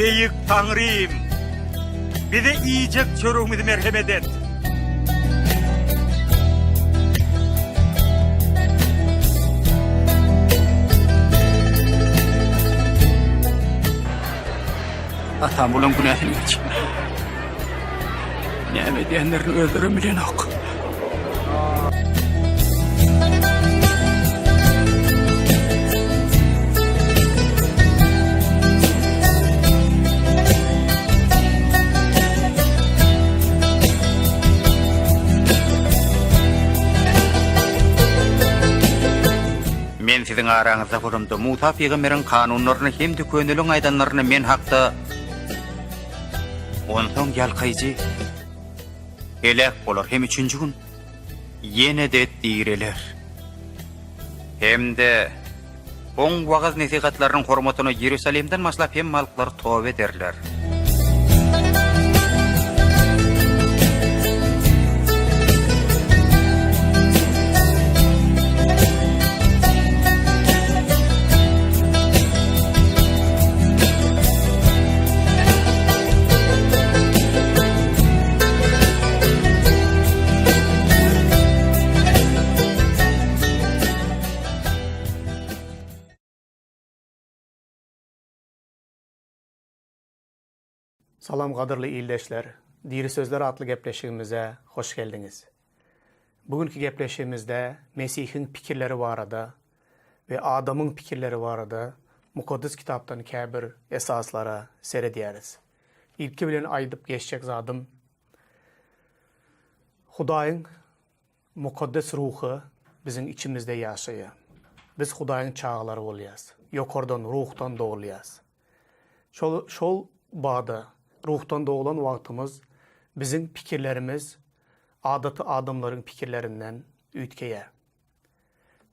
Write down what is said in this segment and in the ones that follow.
Beýik Taňrym! Bize iýjek çöregimizi merhemet et! Atam bulaň günäsini geç. Näme edýänlerini özlerem bilenok. Men siziň araňyzda bolamda, Musa pygamberiň kanunlaryny hem-de köneliň aýdanlaryny men hakda Onsoň ýalkaýjy heläk bolar hem üçünji gün ýene-de direler. Hem-de oň wagyz-nesihatlarynyň hormatyna Iýerusalimden başlap hemme halklar toba ederler. Salam gadyrly ildeşler! Diri sözler atly gepleşigimize hoş geldiňiz. Bu günki gepleşigimizde Mesihiň pikirleri barada we adamyň pikirleri barada Mukaddes Kitapdan käbir esaslara seredýäris. Ilki bilen aýdyp geçjek zadym, Hudaýyň Mukaddes Ruhy biziň içimizde ýaşaýar. Biz Hudaýyň çagalary bolýarys. Ýokardan, Ruhdan dogulýarys. Şol, şol bada, Ruhdan doglan wagtymyz biziň pikirlerimiz adaty adamlaryň pikirlerinden üýtgeýär.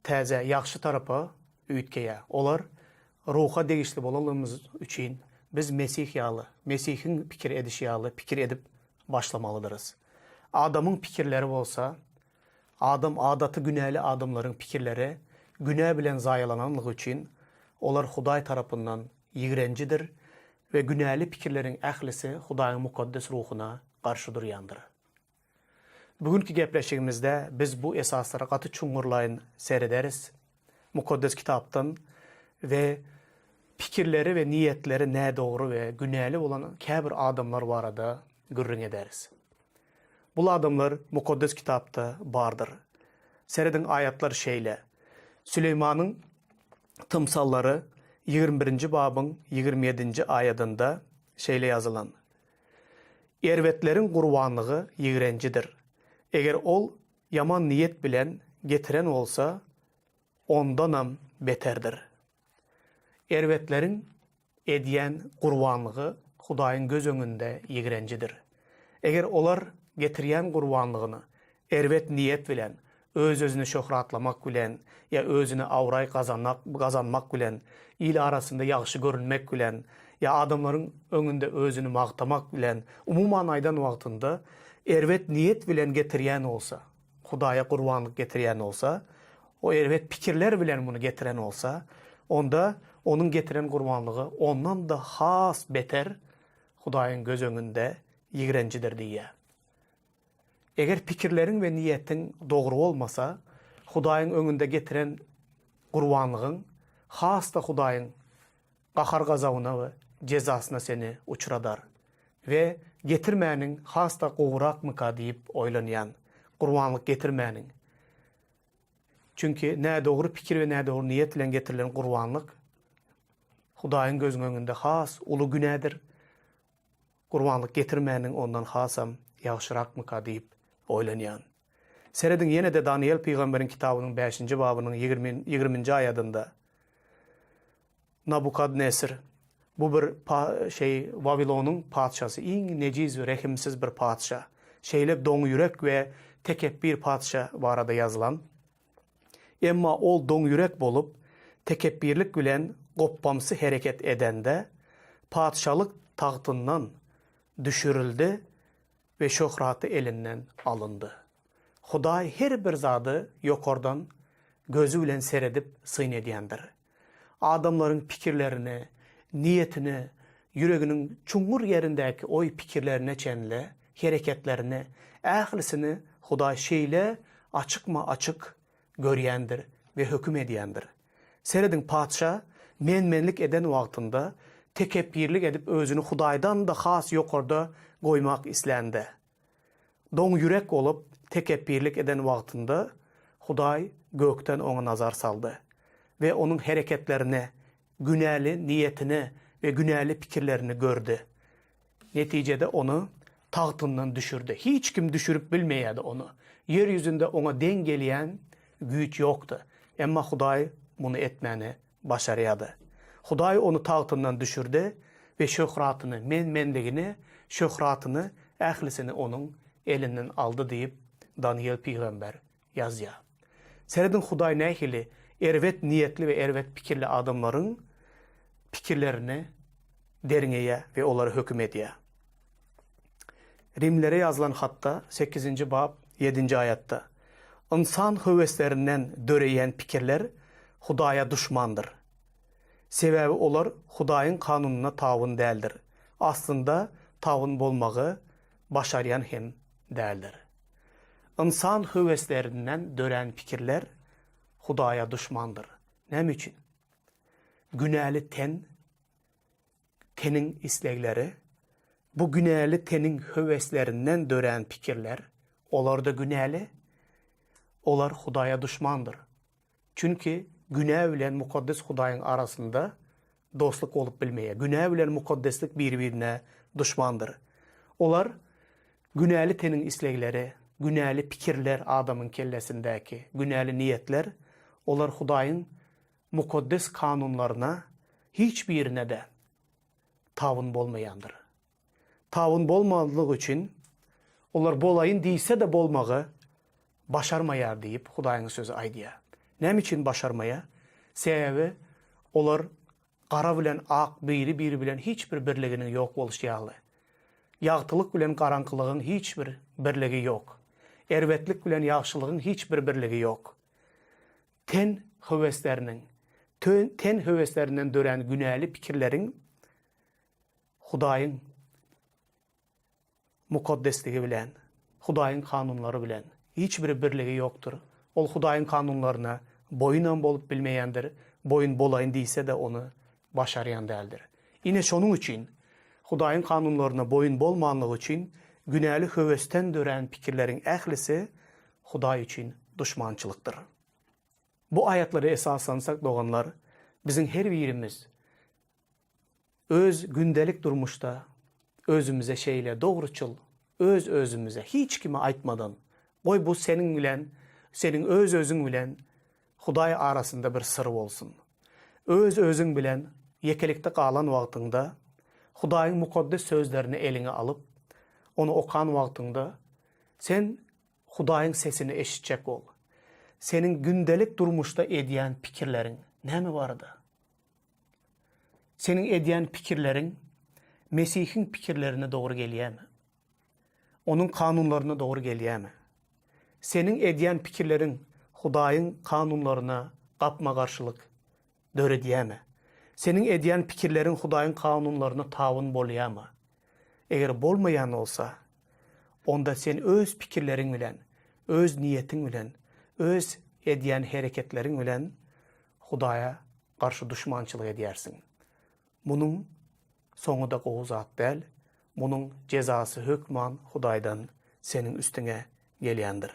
Täze, ýagşy tarapa üýtgeýär. Olar Ruha degişli bolanlygymyz üçin biz Mesih ýaly, Mesihiň pikir edişi ýaly pikir edip başlamalydyrys. Adamyň pikirleri bolsa, adam adaty günäli adamlaryň pikirleri günä bilen zaýalananlygy üçin olar Hudaý tarapyndan ýigrenjidir we günäli pikirleriň ählisi Hudaýyň Mukaddes Ruhuna garşy durýandyr. Bu günki gepleşigimizde biz bu esaslara gaty çuňňurlaýyn serederis. Mukaddes Kitapdan we pikirleri we niýetleri nädogry we günäli bolan käbir adamlar barada gürrüň ederis. Bul adamlar Mukaddes Kitapda bardyr. Serediň aýatlar şeýle, Süleýmanyň Tymsallary 21-nji babyň 27-nji aýadynda şeýle ýazylan, Erbetleriň gurbanlygy ýigrenjidir. Eger ol ýaman niýet bilen getiren bolsa, ondanam beterdir. Erbetleriň edýän gurbanlygy Hudaýyň göz öňünde ýigrenjidir. Eger olar getirýän gurbanlygyny erbet niýet bilen, öz-özüni şöhratlamak bilen ýa özüne abraý gazanmak bilen, il arasynda ýagşy görünmek bilen ýa adamlaryň öňünde özüni magtamak bilen, umuman aýdan wagtynda, erbet niýet bilen getirýän bolsa, Hudaýa gurbanlyk getirýän bolsa, o erbet pikirler bilen muny getiren bolsa, onda onuň getiren gurbanlygy ondan-da has beter Hudaýyň göz öňünde ýigrenjidir diýýär. Eger pikirleriň we niýetiň dogry bolmasa, Hudaýyň öňünde getiren gurbanlygyň has-da Hudaýyň gahar-gazabyna we jezasyna seni uçradar we getirmäniň has-da gowurakmyka diýip oýlanýan, gurbanlyk getirmäniň. Çünki nädogry pikir we nädogry niýet bilen getirilen gurbanlyk Hudaýyň gözüň öňünde has uly günädir. Gurbanlyk getirmäniň ondan hasam ýagşyrakmyka diýip oýlanýan. Serediň ýene-de Danyýel pygamberiň kitabynyň bäşinji babynyň ýigriminji aýadynda Nabukadnesr, bu bir pa şeý Wawilonyň patyşasy, iň nejiz we rehimsiz bir patyşa. Şeýle doňýürek we tekepbir patyşa barada ýazylan. Emma ol doňýürek bolup, tekepbirlik bilen gopbamsy hereket edende, patyşalyk tagtyndan düşürildi we şöhraty elinden alyndy. Hudaý her bir zady ýokardan gözi bilen seredip syn edýändir. Adamlaryň pikirlerini, niýetini. ýüreginiň çuňňur ýerindäki oý-pikirlerine çenli, hereketlerini, ählisini Hudaý şeýle açykma-açyk görýändir we höküm edýändir. Serediň, patyşa men-menlik eden wagtynda, tekepbirlik edip özüni Hudaýdan-da has ýokarda goýmak islände, doňýürek bolup tekepbirlik eden wagtynda Hudaý gökden oňa nazar saldy we onuň hereketlerini, günäli niýetini we günäli pikirlerini gördi. Netijede ony tagtyndan düşürdi. Hiç kim düşürip bilmeýärdi ony. Ýer ýüzünde oňa deň gelýän güýç ýokdy. Emma Hudaý muny etmäni başarýardy. Hudaý ony tagtyndan düşürdi we şöhratyny, men-menligini, şöhratyny ählisini onuň elinden aldy diýip, Danyýel pygamber ýazýar. Serediň Hudaý nähili erbet niýetli we erbet pikirli adamlaryň pikirlerini derňeýär we olary höküm edýär. Rimlere ýazylan hatda sekizinji bap ýedinji aýatda, Ynsan höweslerinden döreýän pikirler Hudaýa duşmandyr. Sebäbi olar Hudaýyň kanunyna tabyn däldir, aslynda tabyn bolmagy başarýan hem däldir. Ynsan höweslerinden dörän pikirler Hudaýa duşmandyr. Näme üçin? Günäli ten, teniň islegleri, bu günäli teniň höweslerinden dörän pikirler, olar-da günäli, olar Hudaýa duşmandyr. Çünki günä bilen mukaddes Hudaýyň arasynda dostluk bolup bilmeýär. Günä bilen mukaddeslik bir-birine duşmandyr. Olar günäli teniň islegleri, günäli pikirler adamyň kellesindäki günäli niýetler, olar Hudaýyň mukaddes kanunlaryna hiç birine-de tabyn bolmaýandyr. Tabyn bolmanlygy üçin, olar bolaýyn diýse-de bolmagy başarmaýar diýip, Hudaýyň Sözi aýdýar. Näme üçin başarmaýar? Sebäbi olar gara bilen ak biri-biri bilen hiç bir birliginiň ýok bolşy ýaly. Ýagtylyk bilen garaňkylygyň hiç bir birligi ýok. Erbetlik bilen ýagşylygyň hiç bir birligi ýok. Ten höwesleriniň, ten höweslerinden dörän günäli pikirleriň Hudaýyň mukaddesligi bilen, Hudaýyň kanunlary bilen hiç bir birligi ýokdur. Ol Hudaýyň kanunlaryna boýunam bolup bilmeýändir, boýun bolaýyn diýse-de ony başarýan däldir. Ine şonuň üçin, Hudaýyň kanunlaryna boýun bolmanlygy üçin günäli höwesden dörän pikirleriň ählisi Hudaý üçin duşmançylykdyr. Bu aýatlara esaslansak doganlar, biziň her birimiz Öz gündelik durmuşda özümize şeýle dogruçyl, öz-özümize hiç kime aýtmadan, goý bu seniň bilen, seniň öz-özüň bilen Hudaý arasynda bir syr bolsun. Öz-özüň bilen ýekelikde galan wagtyňda Hudaýyň mukaddes sözlerini eliňe alyp, ony okan wagtyňda sen Hudaýyň sesini eşitjek bol. Seniň gündelik durmuşda edýän pikirleriň näme barada? Seniň edýän pikirleriň Mesihiň pikirlerine dogry gelýärmi? Onuň kanunlaryna dogry gelýärmi? Seniň edýän pikirleriň Hudaýyň kanunlaryna gapma-garşylyk döredýärmi? Seniň edýän pikirleriň Hudaýyň kanunlaryna tabyn bolýarmy? Eger bolmaýan bolsa, onda sen öz pikirleriň bilen, öz niýetiň bilen, öz edýän hereketleriň bilen Hudaýa garşy duşmançylyk edýärsiň. Munuň soňy-da gowy zat däl, munuň jezasy hökman Hudaýdan seniň üstüňe gelýändir.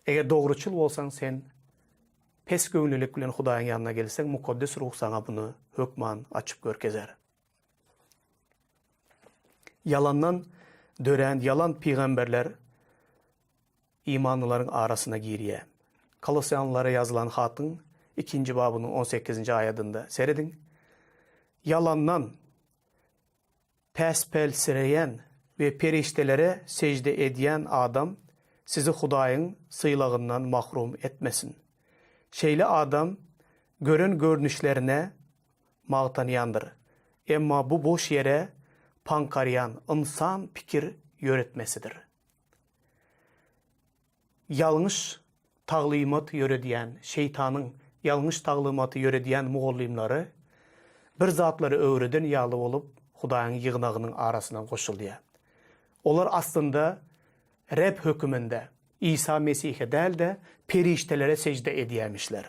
Eger dogruçyl bolsaň, sen pes göwünlilik bilen Hudaýyň ýanyna gelseň, Mukaddes Ruh saňa buny hökman açyp görkezer. Ýalandan dörän ýalan pygamberler imanlylaryň arasyna girýär. Kolosýanlylara ýazylan hatyň ikinji babynyň on sekizinji aýadynda serediň. Ýalandan päsgelsireýän we perişdelere sežde edýän adam sizi Hudaýyň sylagyndan mahrum etmesin. Şeýle adam gören görnüşlerine magtanýandyr. Emma bu boş ýere paňkarýan ynsan pikir ýöretmesidir. Ýalňyş taglymat ýöredýän, şeýtanyň ýalňyş taglymaty ýöredýän mugallymlary. bir zatlary öwreden ýaly bolup Hudaýyň ýygnagynyň arasyna goşulýar. Olar aslynda Reb höküminde Isa Mesihe däl-de, perişdelere sežde edýärmişler.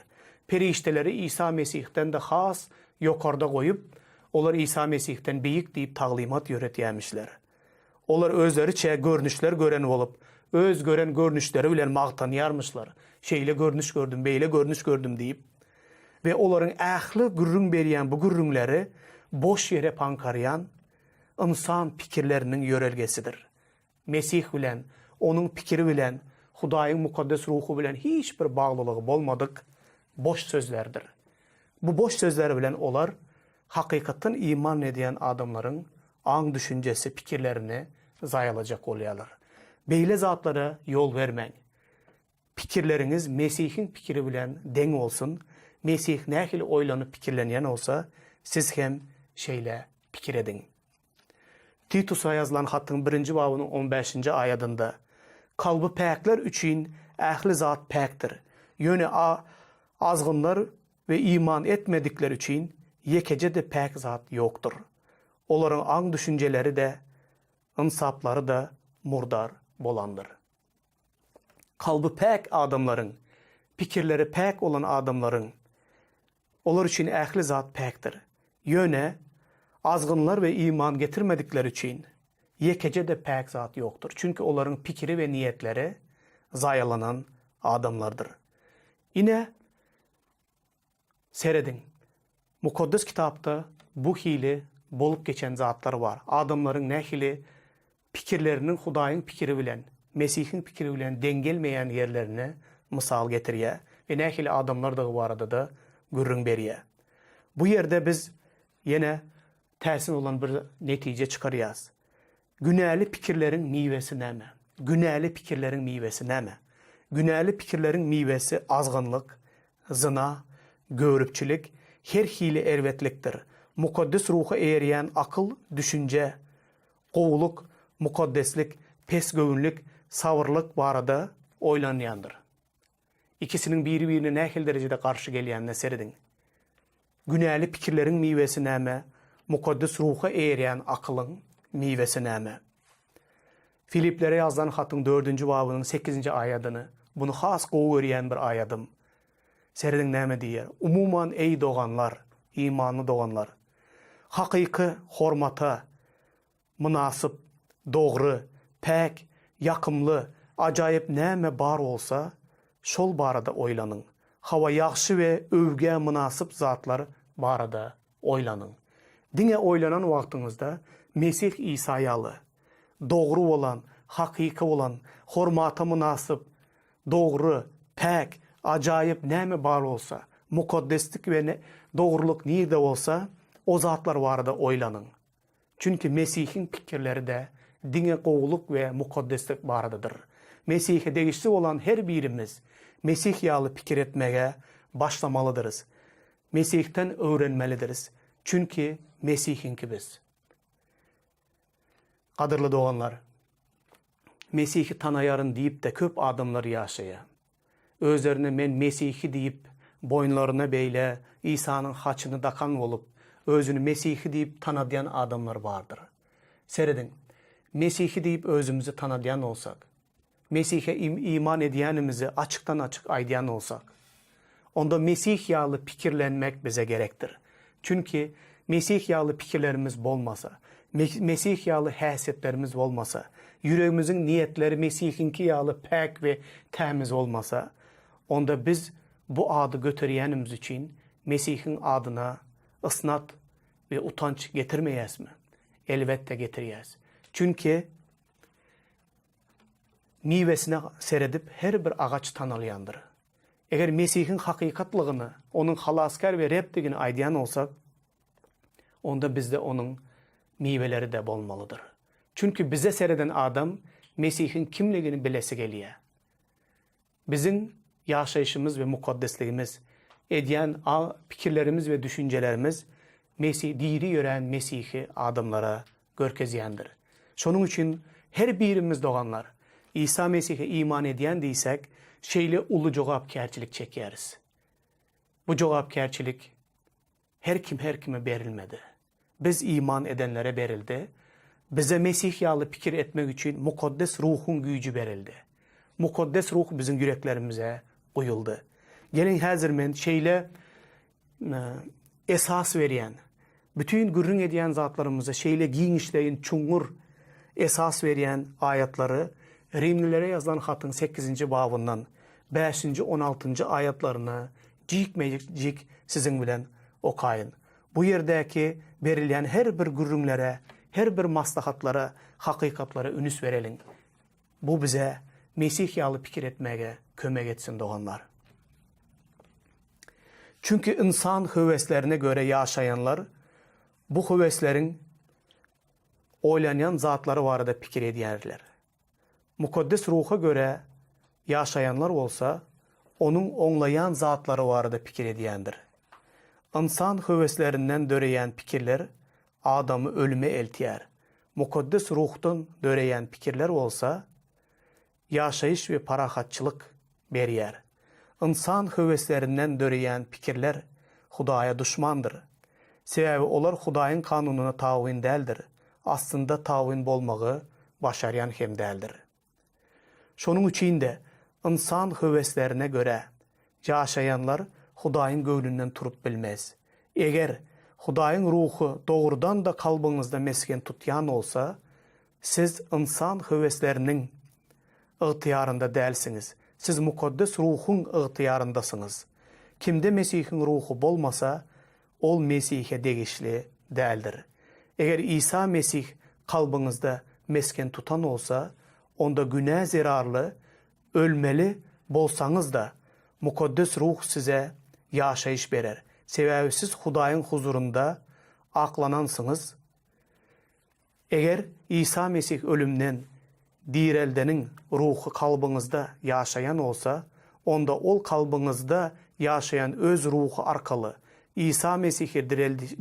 Perişdeleri Isa Mesihden-de has ýokarda goýup, olar Isa Mesihden beýik diýip taglymat ýöretýärmişler. Olar özleriçe görnüşler gören bolup, öz gören görnüşleri bilen magtanýarmyşlar, Şeýle görnüş gördüm, beýle görnüş gördüm diýip. We olaryň ähli gürrüň berýän bu gürrüňleri boş ýere paňkarýan ynsan pikirleriniň ýörelgesidir. Mesih bilen, Onuň pikiri bilen, Hudaýyň Mukaddes Ruhy bilen hiç bir baglylygy bolmadyk boş sözlerdir. Bu boş sözler bilen olar hakykatdan iman edýän adamlaryň aň-düşünjesi, pikirlerini zaýalajak bolýarlar. Beýle zatlara ýol bermäň. Pikirleriňiz Mesihiň pikiri bilen deň bolsun, Mesih nähili oýlanyp pikirlenýän bolsa, siz hem şeýle pikir ediň. Titusa ýazylan hatyň birinji babynyň on bäşinji aýadynda, Kalby päkler üçin ähli zat päkdir, ýöne azgynlar we iman etmedikler üçin ýekeje-de päk zat ýokdur. Olaryň aň-düşünjeleri-de, ynsaplary-da murdar bolandyr. Kalby päk adamlaryň, pikirleri päk bolan adamlaryň, olar üçin ähli zat päkdir. Ýöne azgynlar we iman getirmedikler üçin ýekeje-de päk zat ýokdur. Çünki olaryň pikiri we niýetleri zaýalanan adamlardyr. Ine, Serediň, Mukaddes Kitapda bu hili bolup geçen zatlar bar. Adamlaryň nähili pikirleriniň Hudaýyň pikiri bilen, Mesihiň pikiri bilen deň gelmeýän ýerlerini mysal getirýär we nähili adamlardygy barada-da gürrüň berýär. Bu ýerde biz ýene täsin bolan bir netije çykarýarys. Günäli pikirleriň miwesi näme? Günäli pikirleriň miwesi näme? Günäli pikirleriň miwesi azgynlyk, zyna, göripçilik, her hili erbetlikdir. Mukaddes Ruha eýerýän akyl, düşünje, gowulyk, mukaddeslik, pesgöwünlik, sabyrlyk barada oýlanýandyr. Ikisiniň biri-birine nähili derejede garşy gelýänine serediň. Günäli pikirleriň miwesi näme? Mukaddes Ruha eýerýän akylyň miwesi näme? Filiplere ýazylan hatyň dördünji babynyň sekizinji aýadyny, buny has gowy görýän bir aýadym. Serediň näme diýýär, Umuman, eý doganlar, imanly doganlar, hakyky hormata, Mynasyp, dogry, päk, ýakymly, ajaýyp näme bar bolsa, şol barada oýlanyň. Hawa, ýagşy we öwgä mynasyp zatlar barada oýlanyň. Diňe oýlanan wagtyňyzda Mesih Isa ýaly, dogry bolan, hakyky bolan, hormata mynasyp, dogry, päk, ajaýyp näme bar bolsa, mukaddeslik we dogrulyk nirde bolsa, o zatlar barada oýlanyň. Çünki Mesihiň pikirleri-de diňe gowulyk we mukaddeslik baradadyr. Mesihe degişli bolan her birimiz Mesih ýaly pikir etmege başlamalydyrys. Mesihden öwrenmelidiris, çünki Mesihiňki biz. Gadyrly doganlar, Mesihi tanaýaryn diýip-de köp adamlar ýaşaýar. Özlerine men mesihi diýip, boýunlaryna beýle Isanyň haçyny dakan bolup, özüni mesihi diýip tanadýan adamlar bardyr. Serediň, mesihi diýip özümizi tanadýan bolsak, Mesihe iman edýänimizi açykdan-açyk aýdýan bolsak, onda Mesih ýaly pikirlenmek bize gerekdir. Çünki Mesih ýaly pikirlerimiz bolmasa, Mesih ýaly häsiýetlerimiz bolmasa, ýüregimiziň niýetleri Mesihiňki ýaly päk we tämiz bolmasa, onda biz bu ady göterýänimiz üçin Mesihiň adyna ysnat we utanç getirmeýäsmi? Elbetde getirýäs. Çünki miwesine seredip her bir agaç tanalýandyr. Eger Mesihiň hakykatlygyny, Onuň Halasgär we Rebdigini aýdýan bolsak, onda bizde Onuň miweleri-de bolmalydyr. Çünki bize sereden adam Mesihiň kimligini bilesi gelýär. Biziň ýaşaýşymyz we mukaddesligimiz, edýän pikirlerimiz we düşünjelerimiz Mesih, diri ýörän Mesihi adamlara görkezýändir. Şonuň üçin her birimiz doganlar, Isa Mesihe iman edýän diýsek, şeýle uly jogapkärçilik çekýäris. Bu jogapkärçilik. Her kim her kime berilmedi. Biz iman edenlere berildi. Bize Mesih ýaly pikir etmek üçin Mukaddes Ruhuň güýji berildi. Mukaddes Ruh biziň ýüreklerimize guýuldy. Geliň häzir men şeýle esas berýän, bütin gürrüň edýän zatlarymyza şeýle giňişleýin çuňňur esas berýän aýatlary Rimlilere ýazylan hatyň sekizinji babyndan bäşinji, on altynjy aýatlaryny jikme-jik siziň bilen okaýyn. Bu ýerdäki berilýän her bir gürrüňlere, her bir maslahatlara, hakykatlara ünüs bereliň. Bu bize Mesih ýaly pikir etmäge kömek etsin doganlar. Çünki ynsan höweslerine göre ýaşaýanlar bu höwesleriň oýlanýan zatlary barada pikir edýärler. Mukaddes Ruha görä ýaşaýanlar bolsa, Onuň oňlaýan zatlary barada pikir edýändir. Ynsan höweslerinden döreýän pikirler adamy ölüme eltýär. Mukaddes Ruhdan döreýän pikirler bolsa, ýaşaýyş we parahatçylyk berýär. Ynsan höweslerinden döreýän pikirler Hudaýa duşmandyr. Sebäbi olar Hudaýyň kanunyna tabyn däldir, aslynda tabyn bolmagy başarýan hem däldir. Şonuň üçin-de, ynsan höweslerine görä ýaşaýanlar Hudaýyň göwnünden turup bilmez. Eger Hudaýyň Ruhy dogrudan-da kalbyňyzda mesgen tutýan bolsa, siz ynsan höwesleriniň ygtyýarynda dälsiňiz, siz Mukaddes Ruhuň ygtyýaryndasyňyz. Kimde Mesihiň Ruhy bolmasa, ol Mesihe degişli däldir. Eger Isa Mesih kalbyňyzda mesgen tutan bolsa, onda günä zerarly ölmeli bolsaňyz-da, Mukaddes Ruh size ýaşaýyş berer. Sebäbi siz Hudaýyň huzurynda aklanansyňyz, Eger Isa Mesih ölümden direldeniň Ruhy kalbyňyzda ýaşaýan bolsa, onda Ol kalbyňyzda ýaşaýan Öz Ruhy arkaly Isa Mesihi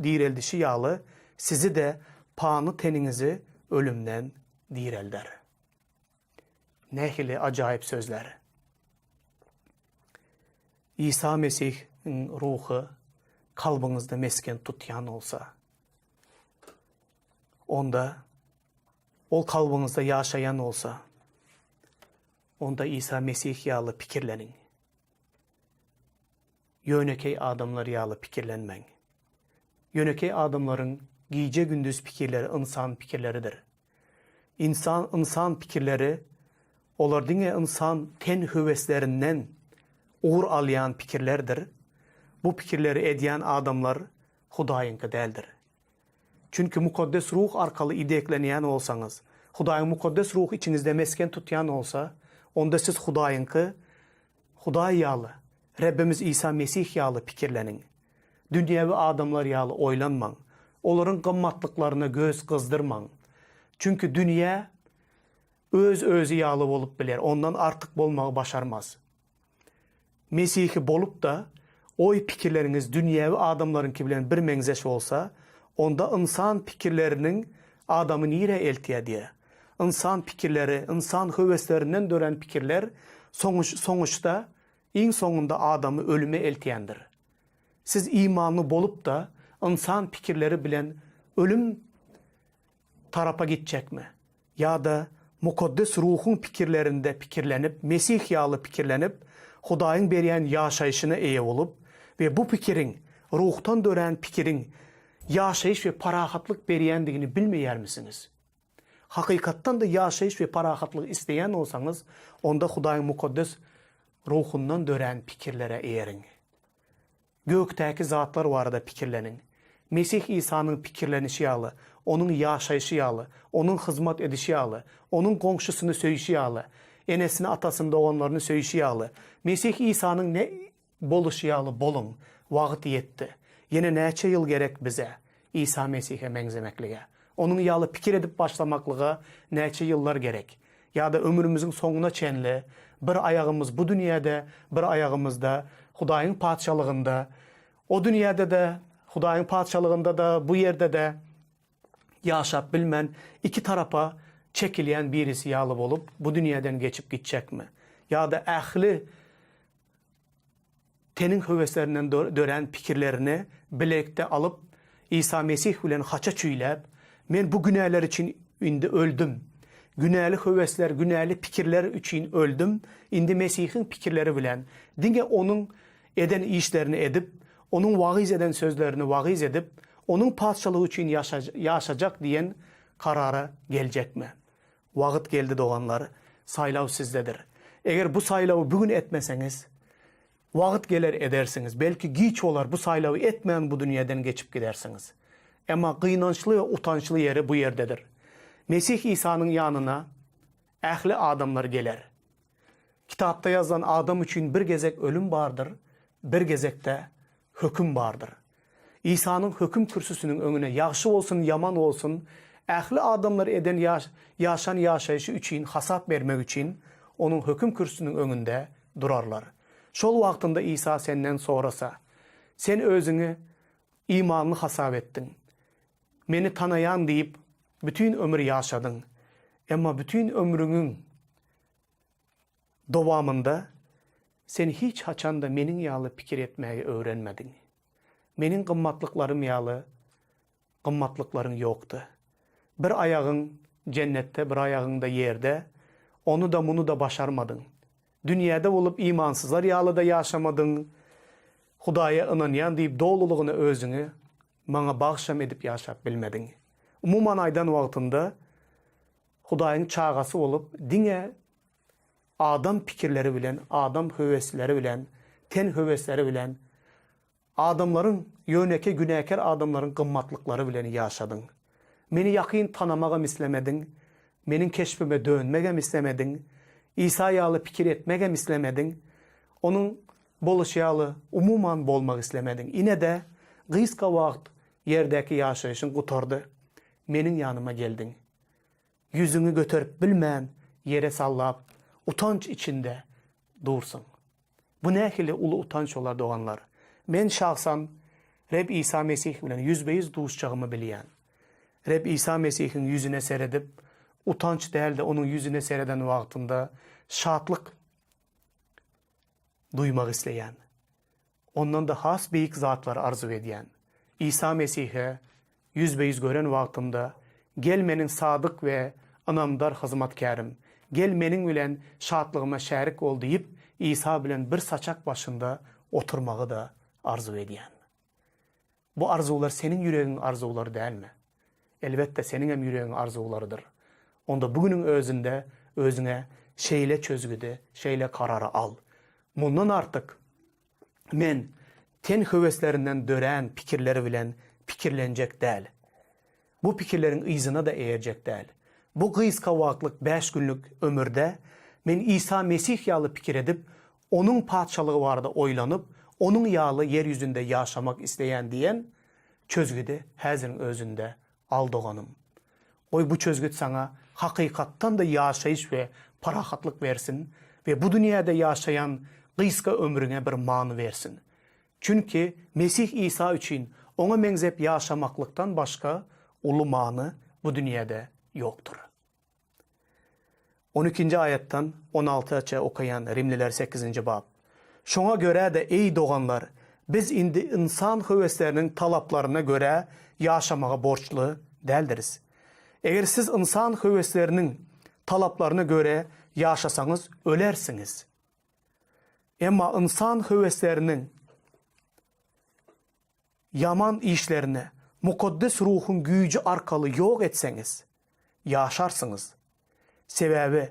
direldişi ýaly, sizi-de pany teniňizi ölümden direlder. Nähili ajaýyp sözler! Isa Mesihiň Ruhy kalbyňyzda mesgen tutýan bolsa, Onda Ol kalbyňyzda ýaşaýan bolsa, onda Isa Mesih ýaly pikirleniň. Ýönekeý adamlar ýaly pikirlenmäň. Ýönekeý adamlaryň gije-gündiz pikirleri ynsan pikirleridir. Ynsan ynsan pikirleri olar diňe ynsan ten höweslerinden ugur alýan pikirlerdir. Bu pikirleri edýän adamlar Hudaýyňky däldir. Çünki Mukaddes Ruh arkaly ideklenýän bolsaňyz, Hudaýyň Mukaddes Ruhy içiňizde mesgen tutýan bolsa, onda siz Hudaýyňky, Hudaý ýaly, Rebbimiz Isa Mesih ýaly pikirleniň. Dünýewi adamlar ýaly oýlanmaň. Olaryň gymmatlyklaryna göz gyzdyrmaň. Çünki dünýä öz-özi ýaly bolup biler, ondan artyk bolmagy başarmaz. Mesihi bolup-da, oý-pikirleriňiz dünýewi adamlaryňky bilen birmeňzeş bolsa, onda ynsan pikirleriniň adamy nirä eltýär diýe. Ynsan pikirleri, ynsan höweslerinden dörän pikirler soňuç, soňuçda, iň soňunda adamy ölüme eltýändir. Siz imanly bolup-da, ynsan pikirleri bilen ölüm tarapa gitjekmi? Ýa-da Mukaddes Ruhuň pikirlerinde pikirlenip, Mesih ýaly pikirlenip, Hudaýyň berýän ýaşaýşyna eýe bolup we bu pikiriň, Ruhdan dörän pikiriň ýaşaýyş we parahatlyk berýändigini bilmeýärmisiňiz? Hakykatdan-da ýaşaýyş we parahatlyk isleýän bolsaňyz, onda Hudaýyň Mukaddes Ruhundan dörän pikirlere eýeriň. Gökdäki zatlar barada pikirleniň. Mesih Isanyň pikirlenişi ýaly, Onuň ýaşaýşy ýaly, Onuň hyzmat edişi ýaly, Onuň goňşusyny söýşi ýaly, enesini, atasyny, doganlaryny söýşi ýaly, Mesih Isanyň ne boluşy ýaly boluň. Wagt ýetdi. Ýene näçe ýyl gerek bize Isa Mesihe meňzemeklige? Onuň ýaly pikir edip başlamaklyga näçe ýyllar gerek? Ýa-da ömrümiziň soňuna çenli bir aýagymyz bu dünýäde, bir aýagymyzda Hudaýyň Patyşalygynda, o dünýäde-de, Hudaýyň Patyşalygynda-da, bu ýerde-de ýaşap bilmän, iki tarapa çekilýän birisi ýaly bolup, bu dünýäden geçip gitjekmi? Ýa-da ähli. Teniň höweslerinden dörän pikirlerini bilelikde alyp, Isa Mesih bilen haça çüýläp, Men bu günäler üçin indi öldüm. Günäli höwesler, günäli pikirler üçin öldüm, indi Mesihiň pikirleri bilen, diňe Onuň eden işlerini edip, Onuň wagyz eden sözlerini wagyz edip, Onuň Patyşalygy üçin ýaşajak diýen karara geljekmi? Wagt geldi doganlar, saýlaw sizdedir. Eger bu saýlawy bu gün etmeseňiz, wagt geler edersiňiz, belki giç bolar bu saýlawy etmän bu dünýeden geçip gidersiňiz. Emma gynançly we utançly ýeri bu ýerdedir. Mesih Isanyň ýanyna ähli adamlar geler. Kitapda ýazylan adam üçin bir gezek ölüm bardyr, bir gezekde höküm bardyr. Isanyň höküm kürsüsiniň öňüne ýagşy bolsun, ýaman bolsun, ähli adamlar eden ýaşan ýaşaýşy üçin hasap bermek üçin Onuň höküm kürsüsiniň öňünde durarlar. Şol wagtynda Isa senden sorasa, Sen özüňi imanly hasap etdiň. Meni tanaýan diýip, bütin ömür ýaşadyň. Emma bütin ömrüňiň Dowamynda sen hiç haçan-da meniň ýaly pikir etmäge öwrenmediň. Meniň gymmatlyklarym ýaly gymmatlyklaryň ýokdy. Bir aýagyň jennetde, bir aýagyň-da ýerde, ony-da, muny-da başarmadyň. Dünýäde bolup imansyzlar ýaly-da ýaşamadyň, Hudaýa ynanýan diýip dolulygyna özüňi maňa bagşam edip ýaşap bilmediň. Umuman aýdan wagtynda, Hudaýyň çagasy bolup, diňe adam pikirleri bilen, adam höwesleri bilen, ten höwesleri bilen, adamlaryň, ýönekeý günäkär adamlaryň gymmatlyklary bilen ýaşadyň. Meni ýakyn tanamagam islemediň, meniň keşbime dönmegem islemediň, Isa ýaly pikir etmegem islemediň, Onuň boluşy ýaly umuman bolmak islemediň. Ine-de, gysga wagt ýerdäki ýaşaýşyň gutardy. Meniň ýanyma geldiň. Ýüzüňi göterip bilmän, ýere sallap, utanç içinde dursuň. Bu nähili uly utanç bolar, doganlar! Men şahsan Reb Isa Mesih bilen ýüzbe-ýüz duşjagymy bilýän. Reb Isa Mesihiň ýüzüne seredip, utanç däl-de, Onuň ýüzüne sereden wagtymda şatlyk duýmak isleýän. Ondan-da has beýik zatlary arzuw edýän. Isa Mesihe ýüzbe-ýüz gören wagtymda, Gel meniň sadyk we ynamdar hyzmatkärim, gel meniň bilen şatlygyma şärik bol diýip, Isa bilen bir saçak başynda oturmagy-da arzuw edýän. Bu arzuwlar seniň ýüregiň arzuwlary dälmi? Elbetde, seniňem ýüregiň arzuwlarydyr. Onda bu günüň özünde özüňe şeýle çözgüdi, şeýle karary al. Mundan artyk men ten höweslerinden dörän pikirler bilen pikirlenjek däl. Bu pikirleriň yzyna-da eýerjek däl. Bu gysga wagtlyk bäş günlük ömürde men Isa Mesih ýaly pikir edip, Onuň Patyşalygy barada oýlanyp, Onuň ýaly ýer ýüzünde ýaşamak isleýän diýen çözgüdi häziriň özünde al doganym. Goý bu çözgüt saňa hakykatdan-da ýaşaýyş we parahatlyk bersin we bu dünýäde ýaşaýan gysga ömrüňe bir many bersin. Çünki Mesih Isa üçin Oňa meňzäp ýaşamaklykdan başga uly many bu dünýäde ýokdur. On ikinji aýatdan on alta çe okaýan Rimliler sekizinji bap. Şoňa görä-de, eý doganlar, biz indi ynsan höwesleriniň talaplaryna görä ýaşamaga borçly däldiris. Eger siz ynsan höwesleriniň talaplaryna görä ýaşasaňyz, ölersiňiz. Emma ynsan höwesleriniň ýaman işlerini Mukaddes Ruhuň güýji arkaly ýok etseňiz, ýaşarsyňyz. Sebäbi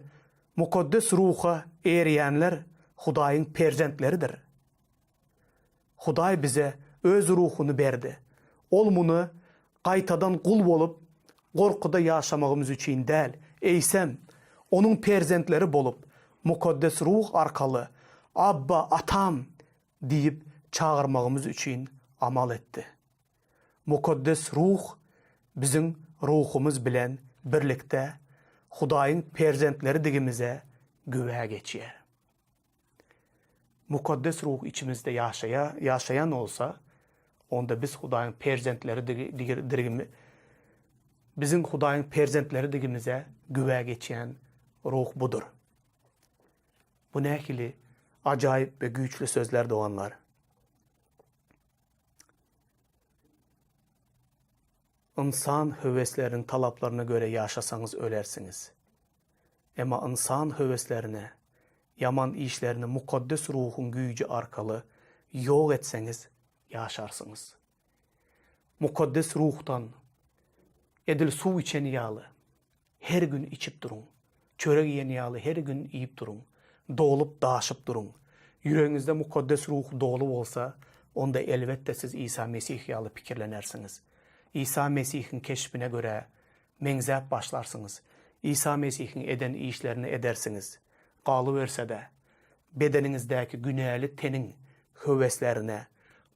Mukaddes Ruha eýerýänler Hudaýyň perzentleridir. Hudaý bize Öz Ruhuny berdi. Ol muny gaýtadan gul bolup, gorkuda ýaşamagymyz üçin däl, eýsem, Onuň perzentleri bolup, Mukaddes Ruh arkaly, Abba, Atam! diýip çagyrmagymyz üçin amal etdi. Mukaddes Ruh biziň ruhumyz bilen birlikde Hudaýyň perzentleridigimize güwä geçýär. Mukaddes Ruh içimizde ýaşaýar, ýaşaýan bolsa, onda biz Hudaýyň perzentleridigimi, biziň Hudaýyň perzentleridigimize güwä geçýän Ruh budur. Bu nähili ajaýyp we güýçli sözler doganlar! Ynsan höwesleriniň talaplaryna göre ýaşasaňyz ölersiňiz. Emma ynsan höweslerine, ýaman işlerini Mukaddes Ruhuň güýji arkaly ýok etseňiz ýaşarsyňyz. Mukaddes Ruhdan edil suw içen ýaly her gün içip duruň. Çörek iýen ýaly her gün iýip duruň. Dolup daşyp duruň. Ýüregiňizde Mukaddes Ruh doly bolsa, onda elbetde siz Isa Mesih ýaly pikirlenersiňiz. Isa Mesihiň keşbine görä meňzäp başlarsyňyz. Isa Mesihiň eden işlerini edersiňiz. Galyberse-de, bedeniňizdäki günäli teniň höweslerine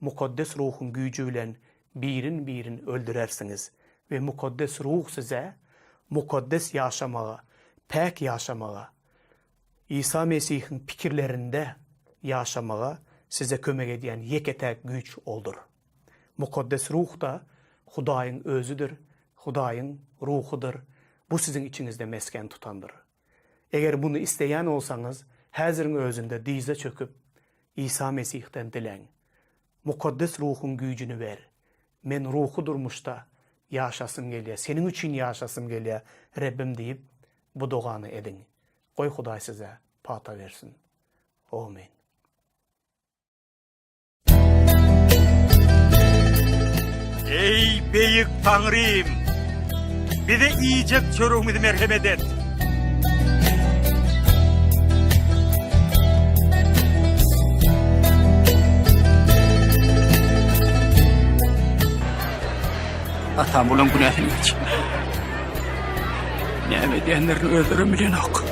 Mukaddes Ruhuň güýji bilen birin-birin öldürersiňiz we Mukaddes Ruh size mukaddes ýaşamaga, päk ýaşamaga, Isa Mesihiň pikirlerinde ýaşamaga size kömek edýän ýeke-täk güýç Oldur. Mukaddes Ruh-da Hudaýyň Özüdir, Hudaýyň Ruhudyr, bu siziň içiňizde mesgen tutandyr. Eger muny isleýän bolsaňyz, häziriň özünde dyza çöküp, Isa Mesihden diläň. Mukaddes Ruhuň güýjüni ber. Men ruhy durmuşda ýaşasym gelýär, Seniň üçin ýaşasym gelýär, Rebbim diýip, bu dogany ediň. Goý Hudaý size pata bersin. Omyn. Eý, beýik Taňrym! Bize iýjek çöregimizi merhemet et! Atam bulaň günäsini geç. Näme edýänlerini özlerem bilenok.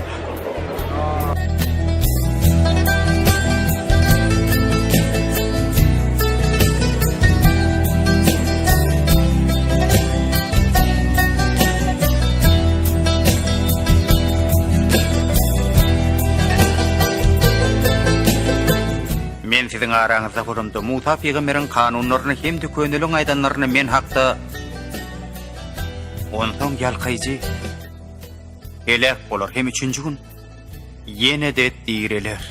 Men siziň araňyzda bolamda, Musa pygamberiň kanunlaryny hem-de köneliň aýdanlaryny men hakda Onsoň ýalkaýjy heläk bolar hem üçünji gün ýene-de direler.